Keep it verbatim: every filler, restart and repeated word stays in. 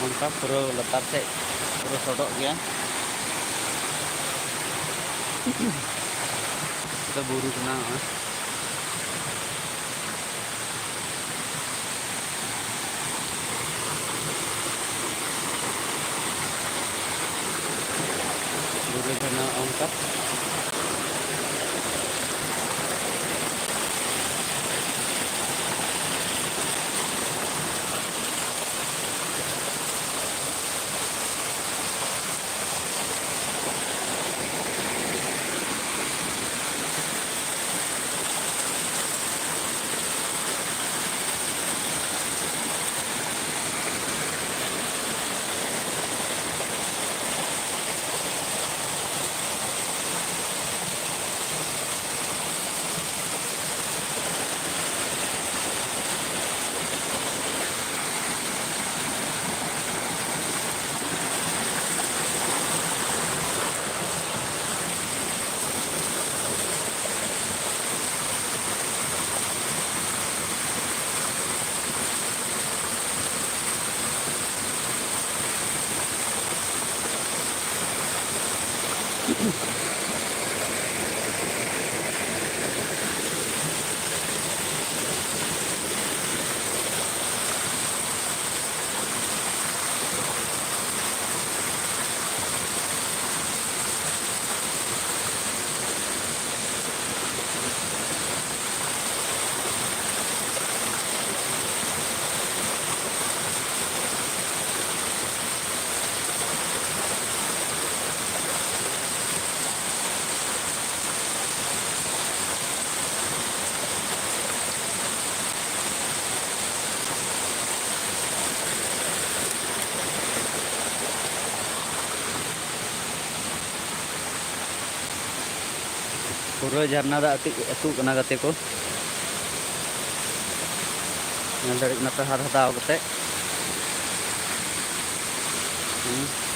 ᱚᱱᱠᱟ ᱯᱩᱨᱟᱹ ᱞᱟᱛᱟᱨ ᱥᱮᱫ ᱯᱩᱨᱟᱹ ᱥᱚᱰᱚᱜ ᱜᱮᱭᱟ᱾ ᱱᱚᱛᱮ ᱵᱩᱨᱩ ᱠᱟᱱᱟ ᱱᱚᱜᱼᱚᱭ᱾ ᱵᱩᱨᱩ ᱡᱷᱟᱨᱱᱟ ᱚᱱᱠᱟ᱾ ᱯᱩᱨᱟᱹ ᱡᱷᱟᱨᱱᱟ ᱫᱟᱜ ᱟᱹᱛᱩᱜ, ᱟᱹᱛᱩᱜ ᱠᱟᱱᱟ ᱜᱟᱛᱮ ᱠᱚ᱾ ᱧᱮᱞ ᱫᱟᱲᱮᱭᱟᱜ ᱠᱟᱱᱟ ᱯᱮ ᱦᱟᱛ ᱦᱟᱛᱟᱣ ᱠᱟᱛᱮ᱾ ᱦᱩᱸ᱾